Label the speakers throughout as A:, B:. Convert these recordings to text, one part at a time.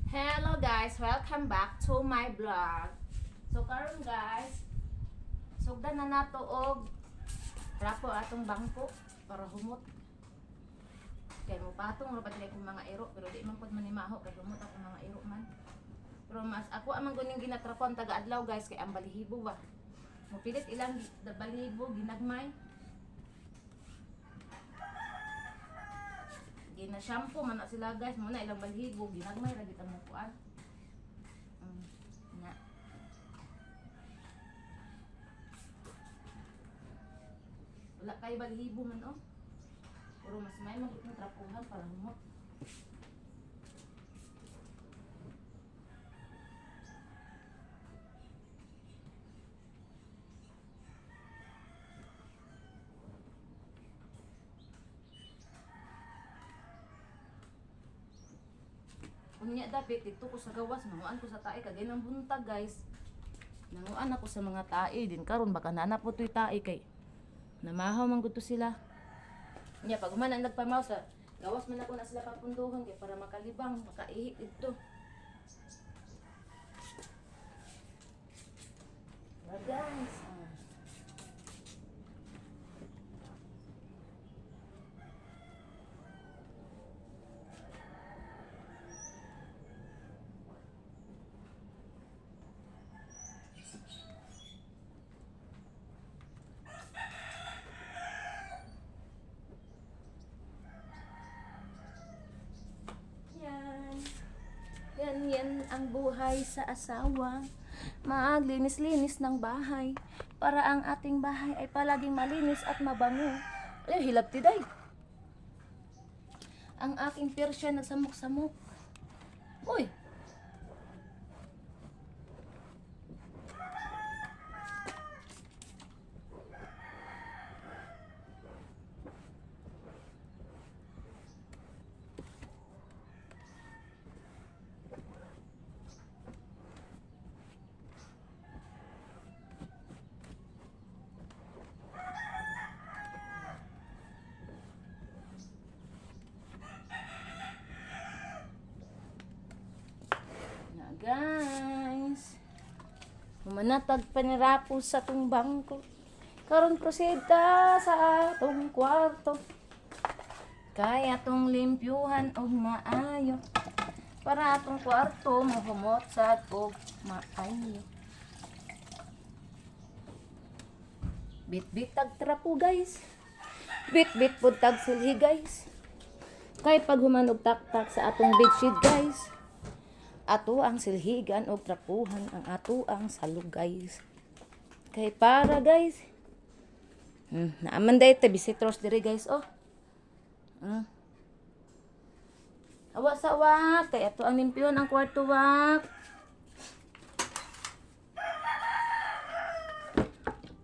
A: Hello guys, welcome back to my vlog. So karon guys, sugdan na nato og trapo atong bangko para humot. Kay mo patong ra pa dili akong mga iro, pero di man pud manimaho kay humot akong mga iro man. Pero mas ako amang guning ginatrapon taga adlaw guys, kay ang balihibo ba. Mopilit ilang balihibo ginagmay. Gina shampoo man na sila guys, mo na ilang balihibo ginagmay ra gid ang mukuan. Na. Wala kay balihibo man oh. Pero mas may man gud trapuhan para humot. Unya dapit dito ko sa gawas, manguan ko sa tae kagay ng buntag guys. Nanguan ako sa mga tae din karon, baka nana po to'y tae kay namahaw man gud to sila. Unya pag human ang nagpamaw sa gawas man ako na sila papunduhon kay para makalibang, makaihi didto. Well, guys. Ah. Yan. Yan, yan ang buhay sa asawa. Maglinis-linis ng bahay. Para ang ating bahay ay palaging malinis at mabango. Ay, hilab tiday. Ang aking persya nagsamok-samok. Uy! Na guys. Humanatag panirapo sa tong bangko. Karon proceed ta sa atong kwarto. Kaya tong limpyuhan og maayo. Para atong kwarto mahumot sad og maayo. Bit-bit tag trapo guys. Bit-bit pud tag silhi guys. Kay pag human og taktak sa atong bedsheet guys, ato ang silhigan og trapuhan ang ato ang salog guys. Kay para guys. Naaman day ta visitors diri guys oh. Awa sa wak kay ato ang limpyuhan ang kwarto wak.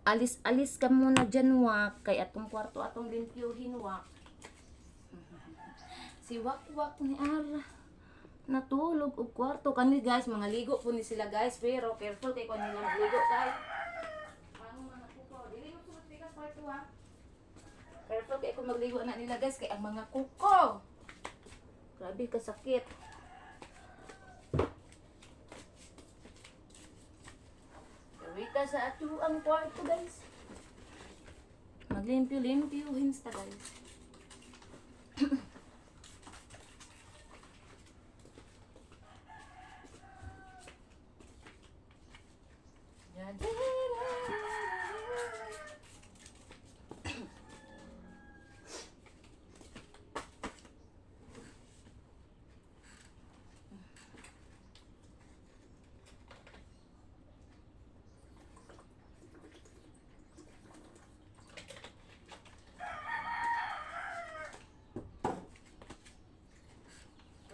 A: Alis-alis ka muna dyan wak kay atong kwarto atong limpyuhin wak. Si Wak Wak ni Ara natulog og kwarto kani guys, mga ligo po ni sila guys, pero careful kay kon nila magligo kay ang mga kuko dili mo sulod pikas kwarto ha. Careful kay kung magligo na nila guys kay ang mga kuko grabe kasakit. Kawita sa ato ang kwarto guys, maglimpyo-limpyo hinsta guys.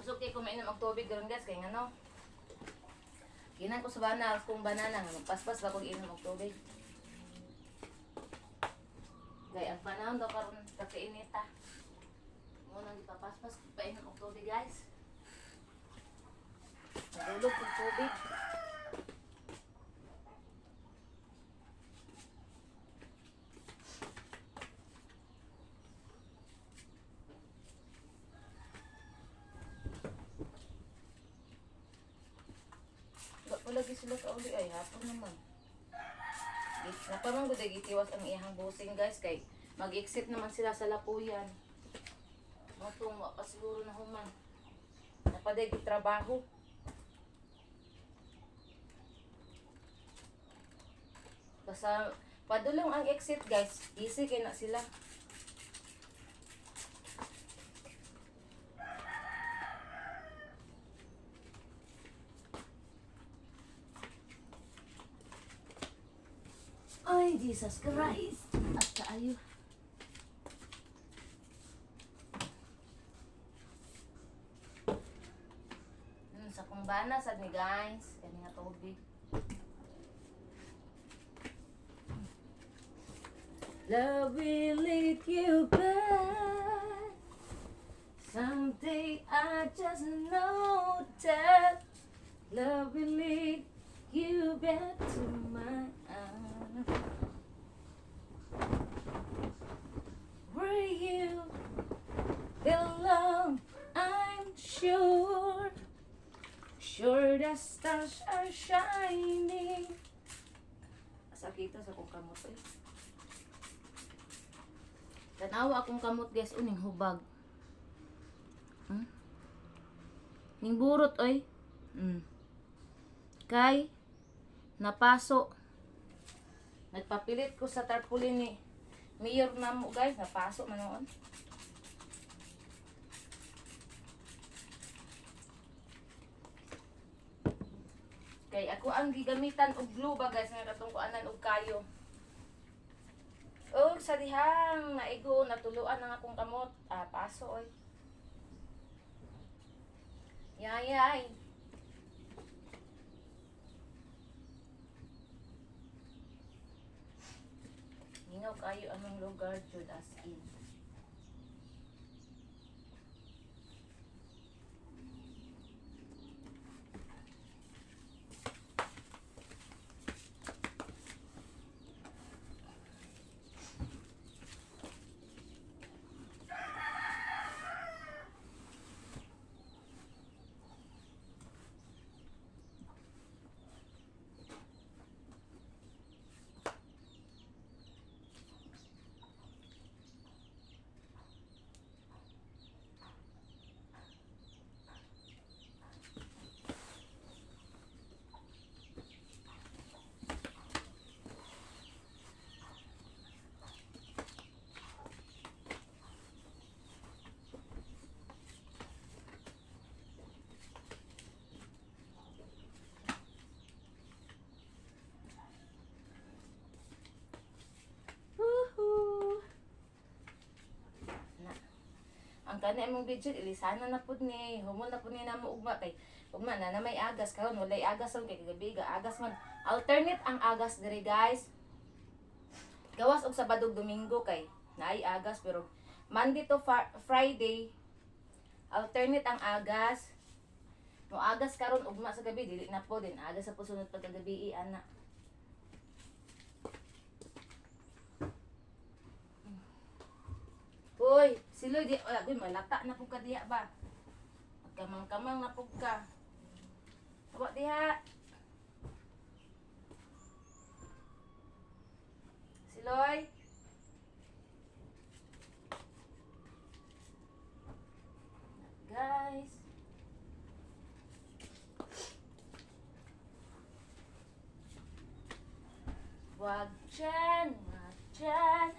A: Busog kay kumain og tubig karon guys kay ngano. Ginan ko sa bana kung banana nga magpaspas ba kog inom og tubig. Gay ang panahon daw karon kakainita. Mo nang gipapaspas kog painom og tubig guys. Nagulog kog tubig. Lagi sila kauli ay hapon naman. Naparang gud ay gitiwas ang iyang busing, guys, kay mag-exit naman sila sa Lapuyan. Motong wa pa siguro na human. Napaday trabaho. Basta padulong ang exit, guys, easy kay na sila. Ay, Jesus Christ! At kaayo. Sa kumbana sad ni, guys. Kani nga tubig. Love will lead you back. Someday I just know that love will lead you back to my arms. Where you belong, I'm sure. Sure the stars are shining. Sakita sa akong kamot eh. Tanawa akong kamot, guys, uning hubag. Ning burot oy. Kay napaso. Nagpapilit ko sa tarpaulin ni Mayor namo, guys, napaso man noon. Kay ako ang gigamitan og glue ba, guys, nga katong kuanan og kayo. Og sa dihang naigo natuluan ang akong kamot, ah, paso oy. Yayay. Mingaw kayo anong lugar jud, as in. Woohoo! Na. Ang kani among video ilisana na pud ni, humol na pud ni namo ugma kay ugma na na may agas karon, walay agas ron kay kagabi ga agas man. Alternate ang agas diri, guys. Gawas og Sabado ug Domingo kay naay agas, pero Monday to Friday alternate ang agas. Mo agas karon, ugma sa gabi dili na po din agas sa pusunod pagkagabi ana. Hoy, siloy di wala gyud malata na pud ka diha ba. Kamang-kamang na pud ka. Wa diha. Siloy. Guys. Wag dyan, wag dyan.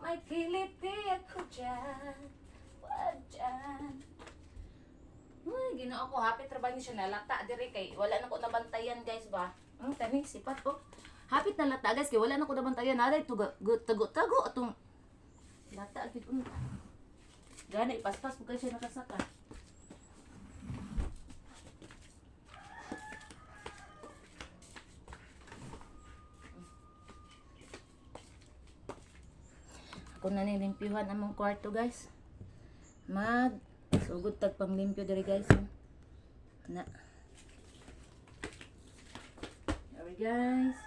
A: May kiliti ako dyan. Wag dyan. Uy, ginoo ko, hapit trabaho ni siya nalata dire kay wala na ko nabantayan, guys ba. Ang tani sipat oh. Hapit na lata, guys, kay wala na ko nabantayan. Naday tugo tago tago atong lata gid unta. Gani paspas po kay siya nakasaka. Ako na nilimpyuhan among kwarto, guys. Mag sugod tag panglimpyo diri, guys. Oh. Na. Alright, guys.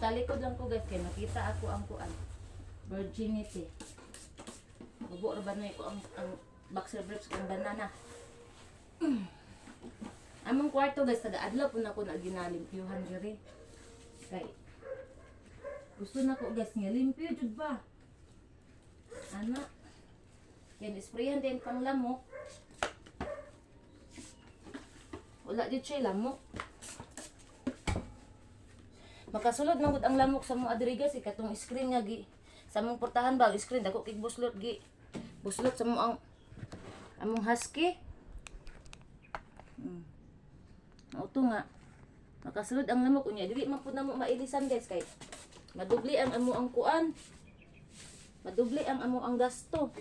A: Magtalikod lang ko, guys, kay makita ako ang kuan. Virginity. Bubo ra ba na ko ang boxer briefs kong banana. Among kwarto, guys, taga adlaw po na ako na ginalimpyuhan diri. Kay gusto na ko, guys, nga limpyo jud ba. Ana. Yan sprayan din pang lamok. Wala jud siya lamok. Makasulod man gud ang lamok sa mga diri, guys, eh, katong screen nga gi sa among portahan ba, ang screen dako kig buslot gi. Buslot sa mo ang among husky. Auto nga. Makasulod ang lamok unya dili man pud namo mailisan, guys, kay madubli ang amo ang kuan. Madubli ang amo ang gasto.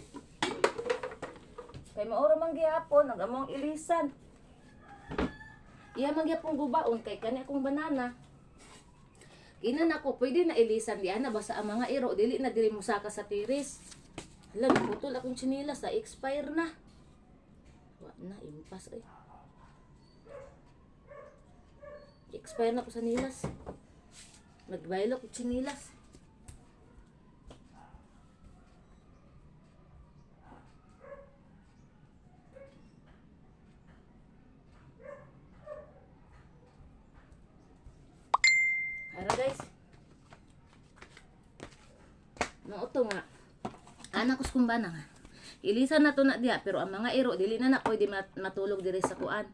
A: Kay maura man gihapon ang among ilisan. Iya man gyapon gubaon kay kani akong banana. Ina nako pwede na ilisan diyan na basta ang mga iro dili na diri musaka sa tiris. Hala, naputol akong tsinilas na expire na. Wa na impas eh. Expire na ko sa nilas. Nagbaylo ko tsinilas. Ara, guys. Mao to nga. Anak ko kumbana nga. Ilisan na to na diha pero ang mga iro dili na na pwede matulog diri sa kuan.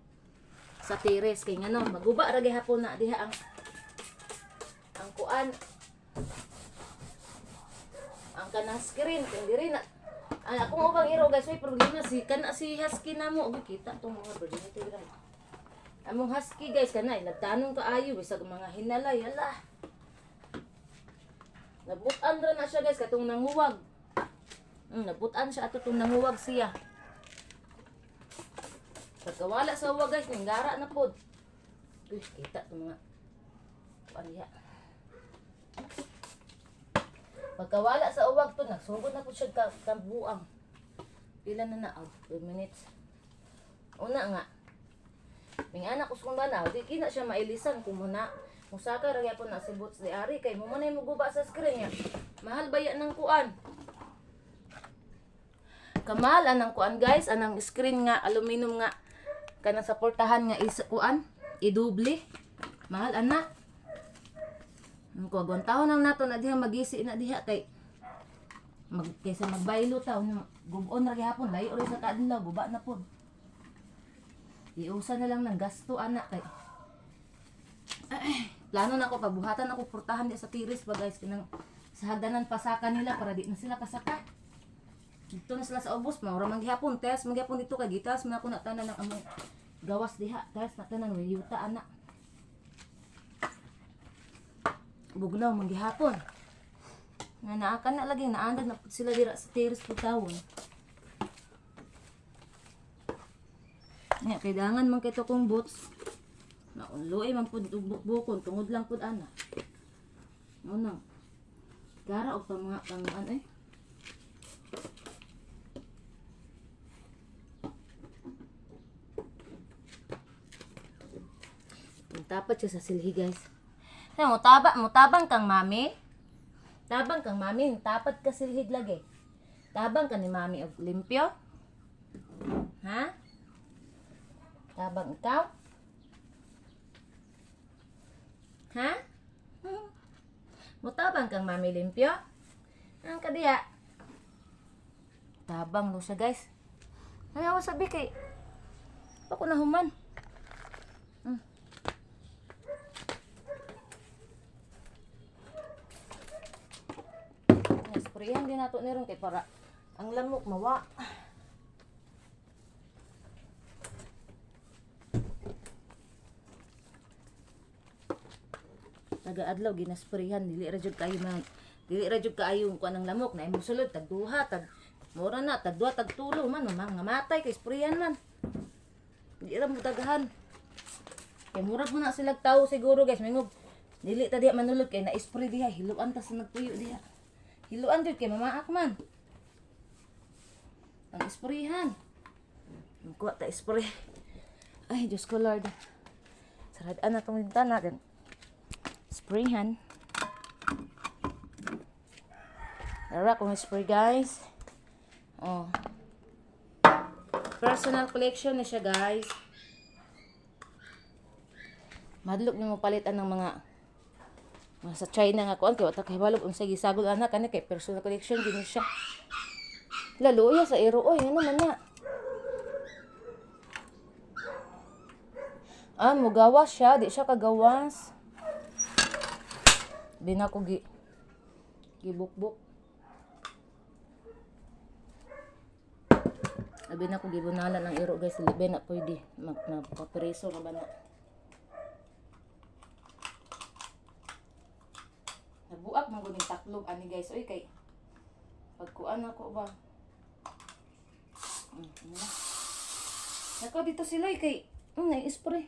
A: Sa tires kay ngano maguba ra gihapon na diha ang kuan, ang kanang screen kung diri na ang akong ubang iro, guys, may problema si kana si husky na mo. Uy, kita tong mga virginity dira. Among husky, guys, kana nagtanong kaayo bisag mga hinalay, hala. Nabutan ra na siya, guys, katong nanguwag. Nabutan siya ato tong nanguwag siya. Pagkawala sa uwag, guys, ninggara na pod. Uy, kita tong mga kuan diha. Pagkawala sa uwag to, nagsugod na po siya ka kabuang. Pila na na? Oh, 2 minutes. Una nga. Ming anak ko sa na, di kina siya mailisan kung muna. Musaka ra gyapon na si Boots di ari kay mo man muguba sa screen niya. Mahal ba yan ng kuan? Kamahal anang kuan, guys, anang screen nga aluminum nga kanang sa portahan nga is kuan, idoble. Mahal ana. Ang kuan taon nang nato na diha magisi na diha kay mag kaysa magbaylo ta no, gubon ra gihapon layo ra sa kaadlaw guba na pod. Iusa na lang ng gasto ana kay ay, plano na ako pabuhatan ako portahan di sa tiris ba, guys, kanang sa hagdanan pasaka nila para di na sila kasaka. Dito na sila sa ubos, maura man gihapon, test man gihapon dito kay gitas man ako na tanan ng among gawas diha, test na tanan yuta ana. Bugnaw man gihapon. Nga naa ka na lagi naandad na pud sila dira sa tiris pud tawon. Nga kailangan man kay to kong boots. Naunluoy man pud og bukbukon tungod lang pud ana. Mao nang gara og pa mga panguan eh. Tapat siya sa silhi, guys. Sabi mo, taba, mo tabang kang mami. Tabang kang mami, tapat ka silhig lagi. Tabang ka ni mami og limpyo. Ha? Tabang ikaw? Ha? Mutabang kang mami limpyo? Ang kadiya. Tabang no siya, guys. Ay, ako sabi kay ako na human. Sprayan din nato ni ron kay para ang lamok mawa. Taga-adlaw ginasprayhan dili ra jud kaayo mag dili ra jud kaayo kuan ang lamok na imong sulod tag duha tag mura na tag duha tag tulo man mga matay kay sprayan man. Di ra mo daghan. Kay mura po na sila tao siguro, guys, mingog dili ta diha manulod kay na-spray diha hiluan ta sa nagtuyo diha. Hiluan jud kay mamaak man. Ang sprayhan. Kuha ta spray. Ay, Diyos ko Lord. Saradaan na tong bintana din. Sprayhan. Dara akong spray, guys. Oh. Personal collection na siya, guys. Madlok nimo palitan ng mga sa China nga kuan kay wa ta kahibalo unsa gisagol ana kani kay personal collection gini siya. Lalo ya sa iro oy, ano man na. Ah, mugawas siya, di siya kagawas. Di na ko gibukbuk. Abi na ko gibunalan ang iro, guys, dili na pwede mag mapapreso ra ba na. Nabuak man gud ning taklob ani, guys, oy, kay pagkuan ako ba. Ano na. Nako dito sila eh, kay nai-spray.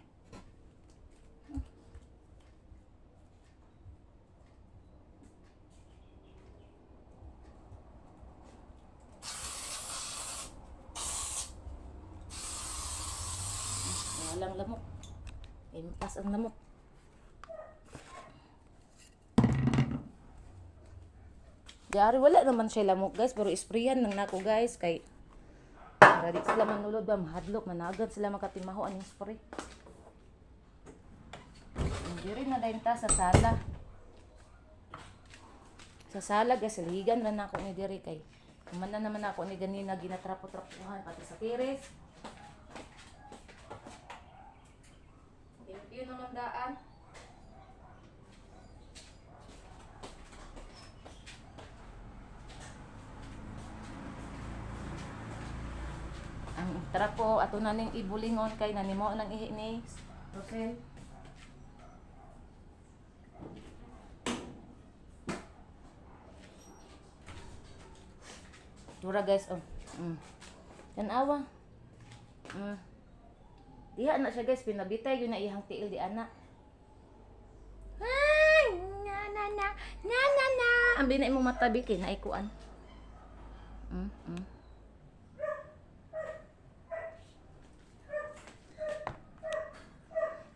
A: Walang lamok. Impas ang lamok. Diari wala naman siya lamok, guys, pero isprayan lang nako, guys, kay para di sila manulod ba, mahadlok, managad sila makatimaho aning spray. Hindi rin na dayon ta sa sala. Sa sala, guys, ligan na nako ni diri kay man na naman ako ni ganina ginatrapo-trapuhan pati sa tiris. Thank you naman daan. Ang trapo ato na ning ibulingon kay nanimo nang ihi ni Rosel. Dura, guys, oh. Tanawa. Diha na siya, guys, pinabitay yun na iyang tiil di ana. Ay, na na na na na na. Ang bina imong matabi kay naikuan.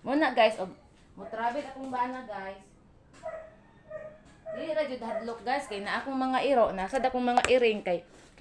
A: Muna, guys, og mo travel akong bana, guys. Di ra jud hadlok, guys, kay na akong mga iro, nasa akong mga iring kay